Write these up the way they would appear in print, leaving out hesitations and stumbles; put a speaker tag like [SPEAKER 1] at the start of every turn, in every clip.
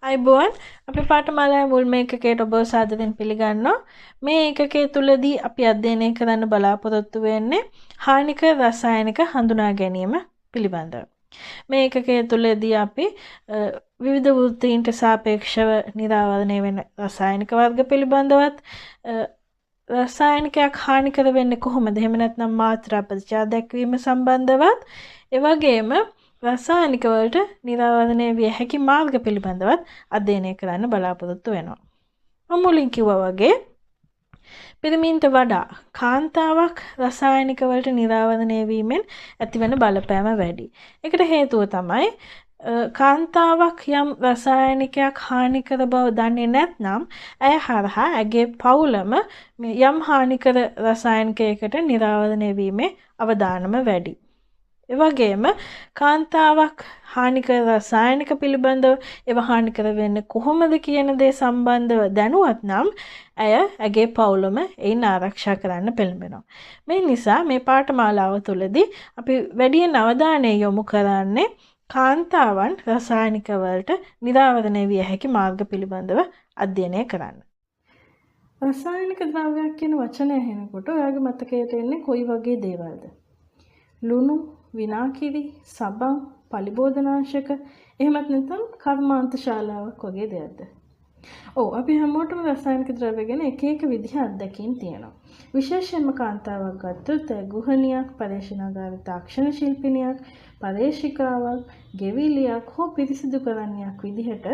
[SPEAKER 1] අයිබෝවන් අපේ පාඨමාලාවේ මුල්ම ඒකකයට ඔබව සාදරයෙන් පිළිගන්නවා. මේ ඒකකය තුලදී අපි අධ්‍යයනය කරන්න බලාපොරොත්තු වෙන්නේ හානිකර රසායනික හඳුනා ගැනීම පිළිබඳව. මේ ඒකකය තුලදී අපි විවිධ වෘත්තීන්ට සාපේක්ෂව නිරාවරණය වෙන රසායනික වර්ග පිළිබඳවත්, රසායනිකයක් හානිකර වෙන්නේ කොහොමද, එහෙම නැත්නම් මාත්‍රා ප්‍රතිචාර දැක්වීම සම්බන්ධවත්, ඒ වගේම රසායනික වලට නිරාවරණය විය හැකි මාර්ග පිළිබඳවත් අධ්‍යයනය කරන්න බලාපොරොත්තු වෙනවා. මම මුලින් කිව්වා වගේ පිරිමින්ට වඩා කාන්තාවක් රසායනික වලට නිරාවරණය වීමෙන් ඇතිවන බලපෑම වැඩි. ඒකට හේතුව තමයි කාන්තාවක් යම් රසායනිකයක් හානිකර බව දන්නේ නැත්නම් ඇය හරහා ඇගේ පවුලම යම් හානිකර රසායනිකයකට නිරාවරණය වීමේ අවදානම වැඩි. ඒ වගේම කාන්තාවක් හානිකර රසායනික පිළිබඳව ඒවා හානිකර වෙන්නේ කොහොමද කියන දේ සම්බන්ධව දැනුවත් නම් ඇය ඇගේ පවුලම එයින් ආරක්ෂා කරන්න පෙළඹෙනවා. මේ නිසා මේ පාඨමාලාව තුළදී අපි වැඩියෙන් අවධානය යොමු කරන්නේ කාන්තාවන් රසායනික වලට නිරාවරණය විය හැකි මාර්ග පිළිබඳව අධ්‍යයනය කරන්න. රසායනික ද්‍රව්‍යයක් කියන වචනය ඇහෙනකොට ඔයාගේ මතකයට එන්නේ කොයි වගේ දේවල්ද? ලුණු, විනාකිරි, සබන්, පලිබෝධනාශක, එහෙමත් නැත්නම් කර්මාන්ත ශාලාවක් වගේ දෙයක්ද? ඔව්, අපි හැමෝටම රසායනික ද්‍රව්‍ය ගැන එක එක විදිහ අත්දැකීම් තියෙනවා. විශේෂයෙන්ම කාන්තාවක් ගත්තොත් ඇය ගෘහණියක්, පර්යේෂණාගාර තාක්ෂණ ශිල්පිනියක්, පර්යේෂිකාවක්, ගෙවිලියක් හෝ පිරිසිදු කරන්නියක් විදිහට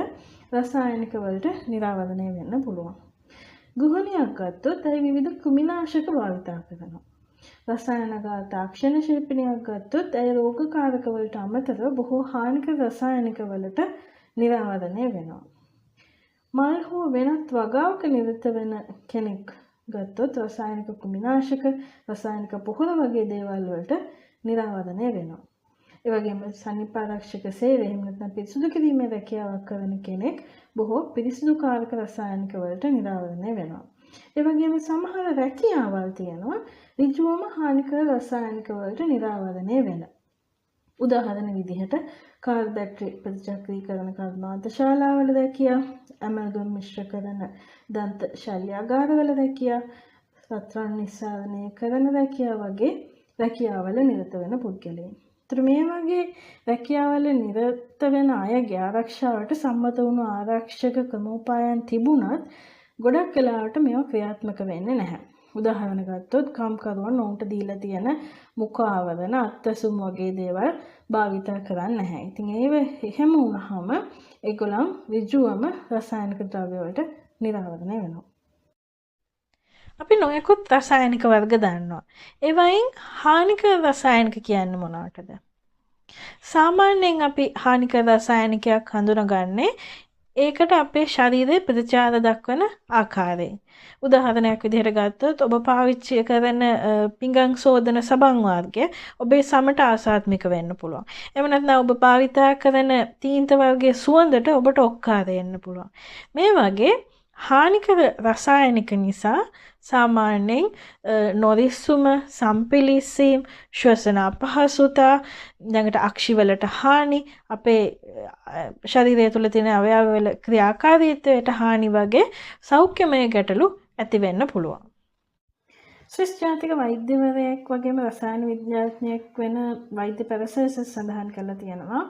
[SPEAKER 1] රසායනික වලට නිරාවරණය වෙන්න පුළුවන්. ගෘහණියක් ගත්තොත් ඇය විවිධ කෘමිනාශක භාවිතා කරනවා. රසායනගාර තාක්ෂණ ශිල්පිනියක් ගත්තොත් ඇය රෝගකාරක වලට අමතරව බොහෝ හානිකර රසායනික වලට නිරාවරණය වෙනවා. මල් හෝ වෙනත් වගාවක නිරත වෙන කෙනෙක් ගත්තොත් රසායනික කෘමිනාශක, රසායනික පොහොර වගේ දේවල් වලට නිරාවරණය වෙනවා. ඒ වගේම සනීප ආරක්ෂක සේවය, එහෙම නැත්නම් පිරිසිදු කිරීමේ රැකියාවක් කරන කෙනෙක් බොහෝ පිරිසිදුකාරක රසායනික වලට නිරාවරණය වෙනවා. ඒ වගේම සමහර රැකියාවල් තියෙනවා ඍජුවම හානිකර රසායනික වලට නිරාවරණය වෙන. උදාහරණ විදිහට කාර් බැටරි ප්‍රතිචක්‍රීකරණ කර්මාන්ත ශාලාවල රැකියා, ඇමල්ගම් මිශ්‍ර කරන දන්ත ශල්‍යාගාරවල රැකියා, රත්රන් නිස්සාරණය කරන රැකියා වගේ රැකියාවල නිරත වෙන පුද්ගලයන්. ඒතර මේ වගේ රැකියාවල නිරත වෙන අයගේ ආරක්ෂාවට සම්මත වුණු ආරක්ෂක ක්‍රමෝපායන් තිබුණත් ගොඩක් වෙලාවට මේවා ක්‍රියාත්මක වෙන්නේ නැහැ. උදාහරණ ගත්තොත් කම්කරුවන් ඔවුන්ට දීලා තියෙන මුඛ ආවරණ, අත්වැසුම් වගේ දේවල් භාවිතා කරන්නේ නැහැ. ඉතින් ඒව එහෙම වුණාම ඒගොල්ලන් ඍජුවම රසායනික ද්‍රව්‍ය වලට නිරාවරණය වෙනවා. අපි නොයෙකුත් රසායනික වර්ග දන්නවා. ඒවයින් හානිකර රසායනික කියන්නේ මොනවටද? සාමාන්‍යයෙන් අපි හානිකර රසායනිකයක් හඳුනගන්නේ ඒකට අපේ ශරීරයේ ප්‍රතිචාර දක්වන ආකාරයෙන්. උදාහරණයක් විදිහට ගත්තොත් ඔබ පාවිච්චි කරන පිඟන් සෝදන සබන් වර්ගය ඔබේ සමට ආසාත්මික වෙන්න පුළුවන්. එහෙම නැත්නම් ඔබ භාවිතා කරන තීන්ත වර්ගයේ සුවඳට ඔබට ඔක්කාර එන්න පුළුවන්. මේ වගේ හානිකර රසායනික නිසා සාමාන්‍යයෙන් නොරිස්සුම, සම්පිලිස්සීම්, ශ්වසන අපහසුතා, ඊළඟට අක්ෂිවලට හානි, අපේ ශරීරය තුළ තියෙන අවයවවල ක්‍රියාකාරීත්වයට හානි වගේ සෞඛ්‍යමය ගැටලු ඇති වෙන්න පුළුවන්. ස්විස් ජාතික වෛද්‍යවරයෙක් වගේම රසායන විද්‍යාඥයෙක් වෙන වෛද්‍ය පැරසෙල්සස් සඳහන් කරලා තියෙනවා.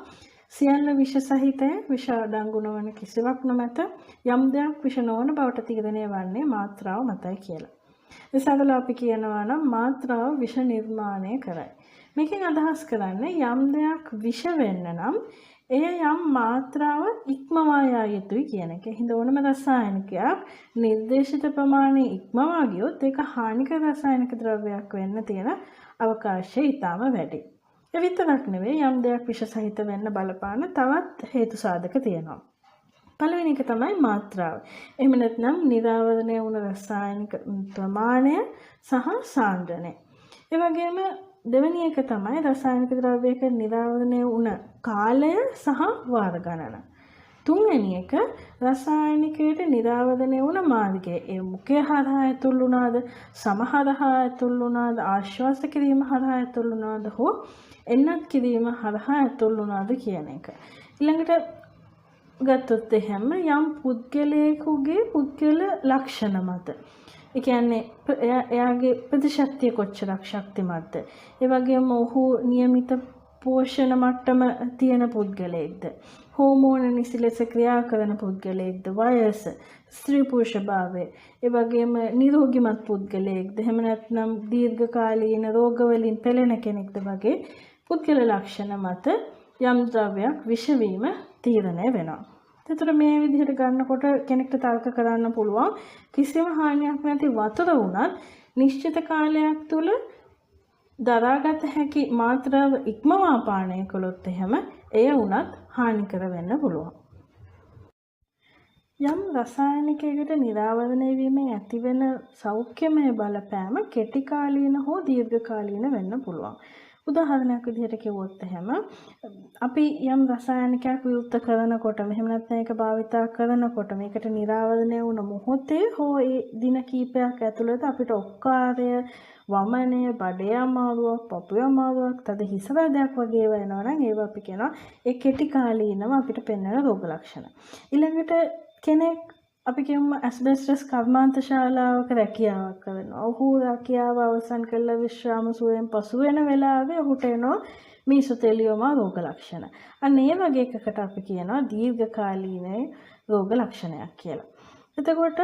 [SPEAKER 1] සියල්ල විෂ සහිතය, විෂ අඩංගු නොවන කිසිවක් නොමැත. යම් දෙයක් විෂ නොවන බවට තීරණය වන්නේ මාත්‍රාව මතයි කියලා. ඒ සරලව අපි කියනවා නම් මාත්‍රාව විෂ නිර්මාණය කරයි. මේකෙන් අදහස් කරන්නේ යම් දෙයක් විෂ වෙන්න නම් එය යම් මාත්‍රාව ඉක්මවා යා යුතුයි කියන එක. හින්දා ඕනම රසායනිකයක් නිර්දේශිත ප්‍රමාණය ඉක්මවා ගියොත් ඒක හානිකර රසායනික ද්‍රව්‍යයක් වෙන්න තියෙන අවකාශය ඉතාම වැඩි. ඒ විතරක් නෙවෙයි, යම් දෙයක් විෂ සහිත වෙන්න බලපාන තවත් හේතු සාධක තියෙනවා. පළවෙනි එක තමයි මාත්‍රාව. එහෙම නැත්නම් නිරාවරණය වුණ රසායනික ප්‍රමාණය සහ සාන්ද්‍රණය. ඒ වගේම දෙවෙනි එක තමයි රසායනික ද්‍රව්‍යයක නිරාවරණය වුණ කාලය සහ වාර ගණන. තුන්වෙනි එක රසායනිකයට නිරාවරණය වුණ මාර්ගය. ඒ මුඛය හරහා ඇතුල් වුණාද, සම හරහා ඇතුල් වුණාද, ආශ්වාස කිරීම හරහා ඇතුල් වුණාද හෝ එන්නත් කිරීම හරහා ඇතුල් වුණාද කියන එක. ඊළඟට ගත්තොත් එහෙම යම් පුද්ගලයෙකුගේ පුද්ගල ලක්ෂණ මත, ඒ කියන්නේ එයාගේ ප්‍රතිශක්තිය කොච්චරක් ශක්තිමත්ද, ඒ වගේම ඔහු නියමිත පෝෂණ මට්ටම තියෙන පුද්ගලයෙක්ද, හෝමෝන නිසි ලෙස ක්‍රියා කරන පුද්ගලයෙක්ද, වයස, ස්ත්‍රී පුරුෂ භාවය, ඒ වගේම නිරෝගිමත් පුද්ගලයෙක්ද, එහෙම නැත්නම් දීර්ඝකාලීන රෝගවලින් පෙළෙන කෙනෙක්ද වගේ පුද්ගල ලක්ෂණ මත යම් ද්‍රව්‍යයක් විෂවීම තීරණය වෙනවා. එතකොට මේ විදිහට ගන්නකොට කෙනෙක්ට තර්ක කරන්න පුළුවන් කිසිම හානියක් නැති වතුර වුණත් නිශ්චිත කාලයක් තුල දරාගත හැකි මාත්‍රාව ඉක්මවා පානය කළොත් එහෙම එය වුණත් හානිකර වෙන්න පුළුවන්. යම් රසායනිකයකට නිරාවරණය වීමෙන් ඇතිවෙන සෞඛ්‍යමය බලපෑම කෙටි කාලීන හෝ දීර්ඝ කාලීන වෙන්න පුළුවන්. උදාහරණයක් විදිහට කිව්වොත් එහෙම අපි යම් රසායනිකයක් විවෘත කරනකොටම එහෙම නැත්නම් ඒක භාවිතා කරනකොට මේකට නිරාවරණය වුණ මොහොතේ හෝ ඒ දින කීපයක් ඇතුළත අපිට ඔක්කාරය, වමනය, බඩේ අමාරුවක්, පපුවේ අමාරුවක්, තද හිස වේදයක් වගේ ඒවා එනවා නම් ඒවා අපි කියනවා ඒ කෙටි කාලීනව අපිට පෙන්වන රෝග ලක්ෂණ. ඊළඟට කෙනෙක් අපි කියමු ඇස්බෙස්ටස් කර්මාන්ත ශාලාවක රැකියාවක් කරනවා. ඔහු රැකියාව අවසන් කරලා විශ්‍රාම සුවයෙන් පසු වෙන වෙලාවේ ඔහුට එනවා මීසොතෙලියෝමා රෝග ලක්ෂණ. අන්න ඒ වගේ එකකට අපි කියනවා දීර්ඝකාලීන රෝග ලක්ෂණයක් කියලා. එතකොට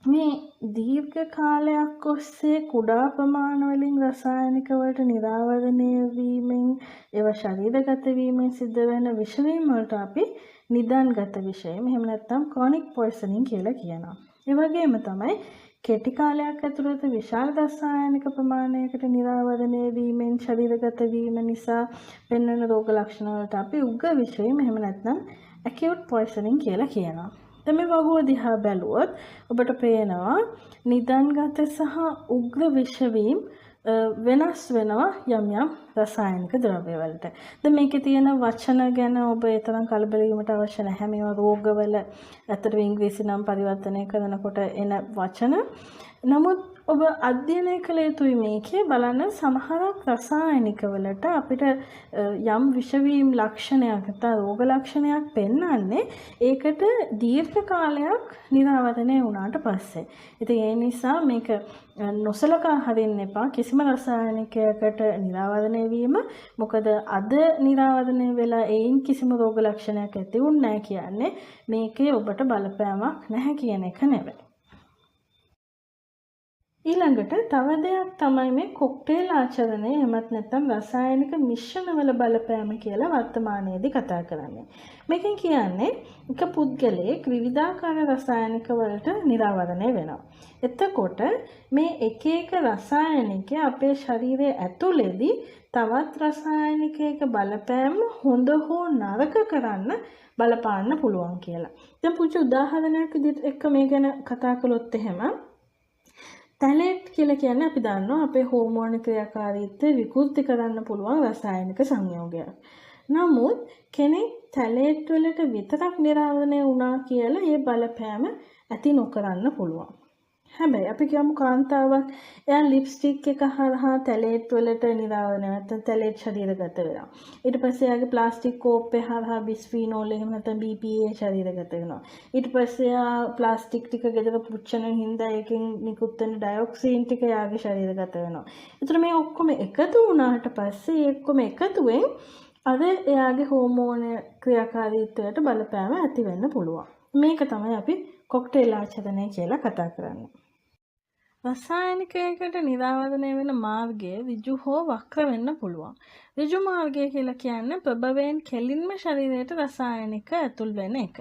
[SPEAKER 1] මේ දීර්ඝ කාලයක් ඔස්සේ කුඩා ප්‍රමාණ වලින් රසායනික වලට නිරාවරණය වීමෙන් ඒවා ශරීරගත වීමෙන් සිද්ධ වෙන විෂවීම් වලට අපි නිදාන්ගත විෂයීම් එහෙම නැත්නම් ක්‍රොනික් පොයිසනින් කියලා කියනවා. ඒ වගේම තමයි කෙටි කාලයක් ඇතුළත විශාල රසායනික ප්‍රමාණයකට නිරාවරණය වීමෙන් ශරීරගත වීම නිසා පෙන්වන රෝග ලක්ෂණ වලට අපි උග්‍ර විෂයීම් එහෙම නැත්නම් ඇකියුට් පොයිසනින් කියලා කියනවා. දැන් මේ වගුව දිහා බැලුවොත් ඔබට පේනවා නිදාන්ගත සහ උග්‍ර විෂවීම් වෙනස් වෙනවා යම් යම් රසායනික ද්‍රව්‍ය වලට. දැන් මේකේ තියෙන වචන ගැන ඔබ ඒ තරම් කලබල වීමට අවශ්‍ය නැහැ. මේවා රෝගවල ඇත්තටම ඉංග්‍රීසි නම් පරිවර්තනය කරනකොට එන වචන. නමුත් ඔබ අධ්‍යයනය කළ යුතුයි මේකේ බලන්න සමහරක් රසායනික වලට අපිට යම් විෂවීම් ලක්ෂණයක් නැත්නම් රෝග ලක්ෂණයක් පෙන්වන්නේ ඒකට දීර්ඝ කාලයක් නිරාවරණය වුණාට පස්සේ. ඉතින් ඒ නිසා මේක නොසලකා හරින්න එපා කිසිම රසායනිකයකට නිරාවරණය වීම. මොකද අද නිරාවරණය වෙලා එයින් කිසිම රෝග ලක්ෂණයක් ඇති වුන්නේ නැහැ කියන්නේ මේකේ ඔබට බලපෑමක් නැහැ කියන එක නෙවෙයි. ඊළඟට තව දෙයක් තමයි මේ කොක්ටේල් ආචරණය එහෙමත් නැත්නම් රසායනික මිශ්‍රණවල බලපෑම කියලා වර්තමානයේදී කතා කරන්නේ. මේකෙන් කියන්නේ එක පුද්ගලයෙක් විවිධාකාර රසායනික වලට නිරාවරණය වෙනවා. එතකොට මේ එක එක රසායනිකය අපේ ශරීරය ඇතුළේදී තවත් රසායනිකයක බලපෑම හොඳ හෝ නරක කරන්න බලපාන්න පුළුවන් කියලා. දැන් පුංචි උදාහරණයක් විදිහට එක්ක මේ ගැන කතා කළොත් එහෙම තැලේට් කියලා කියන්නේ අපි දන්නවා අපේ හෝමෝන ක්‍රියාකාරීත්වය විකෘති කරන්න පුළුවන් රසායනික සංයෝගයක්. නමුත් කෙනෙක් තැලේට් වලට විතරක් නිරාවරණය වුණා කියලා ඒ බලපෑම ඇති නොකරන්න පුළුවන්. හැබැයි අපි කියමු කාන්තාවක් එයා ලිප්ස්ටික් එක හරහා තැලේට් වලට නිරාවරණය නැත්නම් තැලේට් ශරීරගත වෙනවා. ඊට පස්සේ එයාගේ ප්ලාස්ටික් කෝප්පේ හරහා බිස්ෆීනෝල් එහෙම නැත්නම් BPA ශරීරගත වෙනවා. ඊට පස්සේ එයා ප්ලාස්ටික් ටික ගෙදර පුච්චන හින්දා ඒකෙන් නිකුත් වෙන ඩයොක්සින් ටික එයාගේ ශරීරගත වෙනවා. ඒතර මේ ඔක්කොම එකතු වුණාට පස්සේ ඒ ඔක්කොම එකතුවෙන් අර එයාගේ හෝමෝන ක්‍රියාකාරීත්වයට බලපෑම ඇති වෙන්න පුළුවන්. මේක තමයි අපි කොක්ටේල් ආචරණය කියලා කතා කරන්නේ. රසායනිකයකට නිරාවරණය වෙන මාර්ගය ඍජු හෝ වක්‍ර වෙන්න පුළුවන්. ඍජු මාර්ගය කියලා කියන්නේ ප්‍රභවයෙන් කෙලින්ම ශරීරයට රසායනික ඇතුල් වෙන එක.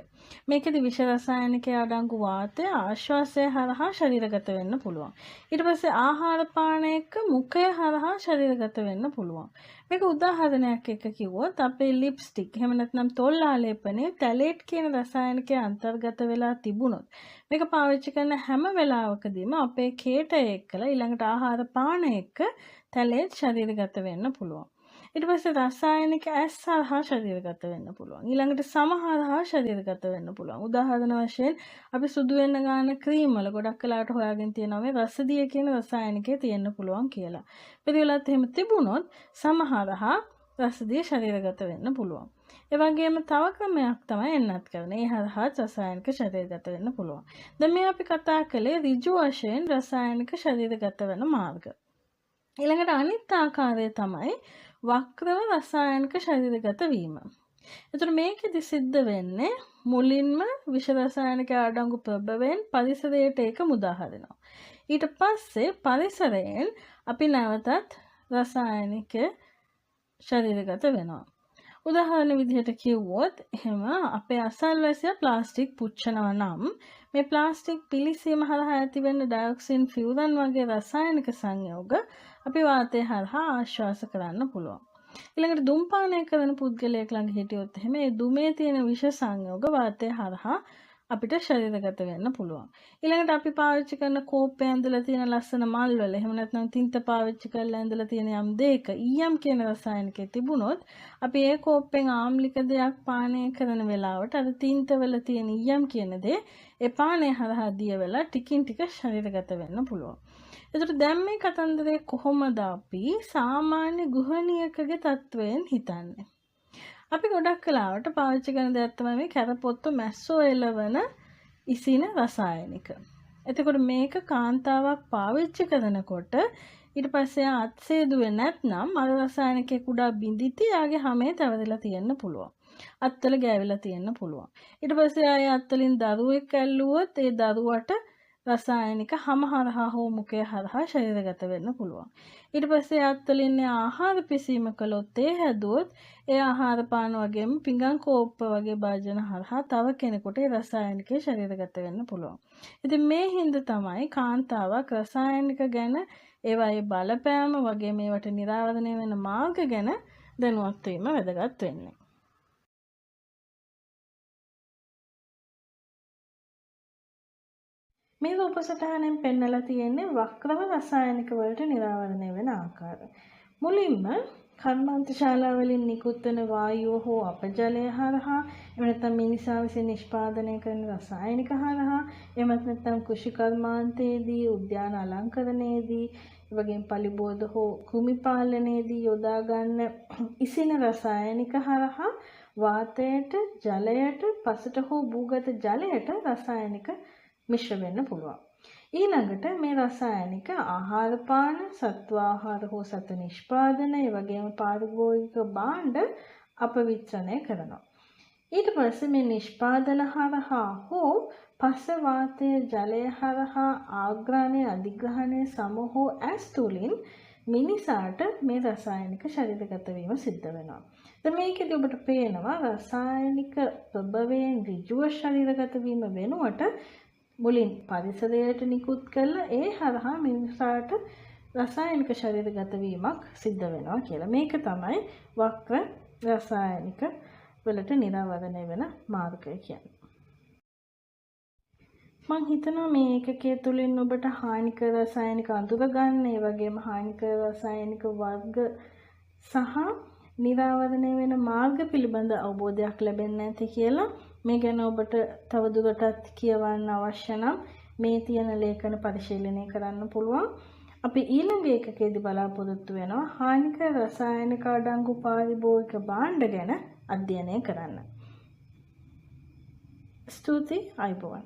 [SPEAKER 1] මේකෙදි විෂ රසායනිකය අඩංගු වාතය ආශ්වාසය හරහා ශරීරගත වෙන්න පුළුවන්. ඊට පස්සේ ආහාර පාන එක්ක මුඛය හරහා ශරීරගත වෙන්න පුළුවන්. මේක උදාහරණයක් එක්ක කිව්වොත් අපේ ලිප්ස්ටික් එහෙම නැත්නම් තොල් ආලේපනයේ තැලේට් කියන රසායනිකය අන්තර්ගත වෙලා තිබුණොත් මේක පාවිච්චි කරන හැම වෙලාවකදීම අපේ කේටය එක්කලා ඊළඟට ආහාර පාන එක්ක තැලේට් ශරීරගත වෙන්න පුළුවන්. ඊට පස්සේ රසායනික ඇස් හරහා ශරීරගත වෙන්න පුළුවන්. ඊළඟට සම හරහා ශරීරගත වෙන්න පුළුවන්. උදාහරණ වශයෙන් අපි සුදු වෙන්න ගන්න ක්‍රීම් වල ගොඩක් වෙලාවට හොයාගෙන තියෙනවා මේ රසදිය කියන රසායනිකය තියෙන්න පුළුවන් කියලා. පිළිවෙලත් එහෙම තිබුණොත් සම හරහා රසදිය ශරීරගත වෙන්න පුළුවන්. ඒ වගේම තව ක්‍රමයක් තමයි එන්නත් කරන. ඒ හරහා රසායනික ශරීරගත වෙන්න පුළුවන්. දැන් මේ අපි කතා කළේ ඍජු වශයෙන් රසායනික ශරීරගත වෙන මාර්ග. ඊළඟට අනිත් ආකාරය තමයි වක්‍රව රසායනික ශරීරගත වීම. එතකොට මේකෙදි සිද්ධ වෙන්නේ මුලින්ම විෂ රසායනික අඩංගු ප්‍රභවයෙන් පරිසරයට ඒක මුදා හරිනවා. ඊට පස්සේ පරිසරයෙන් අපි නැවතත් රසායනික ශරීරගත වෙනවා. උදාහරණ විදිහට කිව්වොත් එහෙම අපේ අසල්වැසියා ප්ලාස්ටික් පුච්චනවා නම් මේ ප්ලාස්ටික් පිලිසීම හරහා ඇතිවෙන ඩයොක්සින්, ෆියුරන් වගේ රසායනික සංයෝග අපි වාතය හරහා ආශ්වාස කරන්න පුළුවන්. ඊළඟට දුම් පානය කරන පුද්ගලයෙක් ළඟ හිටියොත් එහෙම ඒ දුමේ තියෙන විෂ සංයෝග වාතය හරහා අපිට ශරීරගත වෙන්න පුළුවන්. ඊළඟට අපි පාවිච්චි කරන කෝප්පේ ඇඳලා තියෙන ලස්සන මල් වල එහෙම නැත්නම් තින්ත පාවිච්චි කරලා ඇඳලා තියෙන යම් දෙයක ඊයම් කියන රසායනිකය තිබුණොත් අපි ඒ කෝප්පෙන් ආම්ලික දෙයක් පානය කරන වෙලාවට අර තින්තවල තියෙන ඊයම් කියන දේ ඒ පානය හරහා දිය වෙලා ටිකින් ටික ශරීරගත වෙන්න පුළුවන්. එතකොට දැන් මේ කතන්දරේ කොහොමද අපි සාමාන්‍ය ගෘහණියකගේ තත්වයෙන් හිතන්නේ? අපි ගොඩක් වෙලාවට පාවිච්චි කරන දෙයක් තමයි මේ කැරපොත්තු මැස්සෝ එලවන ඉසින රසායනික. එතකොට මේක කාන්තාවක් පාවිච්චි කරනකොට ඊට පස්සේ අත්සේදුවේ නැත්නම් අර රසායනිකේ කුඩා බිඳිති යාගේ හැමේ තැවරිලා තියෙන්න පුළුවන්. අත්වල ගෑවිලා තියෙන්න පුළුවන්. ඊට පස්සේ ආයේ අත්වලින් දරුවෙක් ඇල්ලුවොත් ඒ දරුවට රසායනික හම හරහා හෝ මුඛය හරහා ශරීරගත වෙන්න පුළුවන්. ඊට පස්සේ අත්වලින් ආහාර පිසීම කළොත් ඒ හැදුවොත් ඒ ආහාර පාන වගේම පිඟන් කෝප්ප වගේ භාජන හරහා තව කෙනෙකුට ඒ රසායනිකය ශරීරගත වෙන්න පුළුවන්. ඉතින් මේ හින්දා තමයි කාන්තාවක් රසායනික ගැන ඒවායේ බලපෑම වගේ මේවට නිරාවරණය වෙන මාර්ග ගැන දැනුවත් වීම වැදගත් වෙන්නේ. මේ රූප සටහනෙන් පෙන්නලා තියෙන්නේ වක්‍රව රසායනික වලට නිරාවරණය වෙන ආකාරය. මුලින්ම කර්මාන්ත ශාලාවලින් නිකුත් වෙන වායුව හෝ අපජලය හරහා, එහෙම නැත්නම් මිනිසා විසින් නිෂ්පාදනය කරන රසායනික හරහා, එහෙමත් නැත්නම් කෘෂි කර්මාන්තයේදී, උද්‍යාන අලංකරණයේදී, ඒ වගේම පලිබෝධ හෝ කෘමි පාලනයේදී යොදා ගන්න ඉසින රසායනික හරහා වාතයට, ජලයට, පසට හෝ භූගත ජලයට රසායනික මිශ්‍ර වෙන්න පුළුවන්. ඊළඟට මේ රසායනික ආහාර පාන, සත්ව ආහාර හෝ සත්ව නිෂ්පාදන, ඒ වගේම පාරිභෝගික භාණ්ඩ අපවිත්‍රණය කරනවා. ඊට පස්සේ මේ නිෂ්පාදන හරහා හෝ පස වාතය ජලය හරහා ආග්‍රහණය, අධිග්‍රහණය සම හෝ ඇස් තුලින් මිනිසාට මේ රසායනික ශරීරගත වීම සිද්ධ වෙනවා. දැන් මේකෙදි ඔබට පේනවා රසායනික ප්‍රභවයෙන් ඍජුව ශරීරගත වීම වෙනුවට මුලින් පරිසරයට නිකුත් කරලා ඒ හරහා මිනිසාට රසායනික ශරීරගත වීමක් සිද්ධ වෙනවා කියලා. මේක තමයි වක්‍ර රසායනික වලට නිරාවරණය වෙන මාර්ගය කියන්නේ. මං හිතනවා මේ ඒකකය තුලින් ඔබට හානිකර රසායනික අඳුර ගන්න, ඒ වගේම හානිකර රසායනික වර්ග සහ නිරාවරණය වෙන මාර්ග පිළිබඳ අවබෝධයක් ලැබෙන්න ඇති කියලා. මේ ගැන ඔබට තවදුරටත් කියවන්න අවශ්‍ය නම් මේ තියෙන ලේඛන පරිශීලනය කරන්න පුළුවන්. අපි ඊළඟ ඒකකයේදී බලාපොරොත්තු වෙනවා හානිකර රසායනික අඩංගු පාරිභෝගික භාණ්ඩ ගැන අධ්‍යයනය කරන්න. ස්තුතියි, ආයුබෝවන්.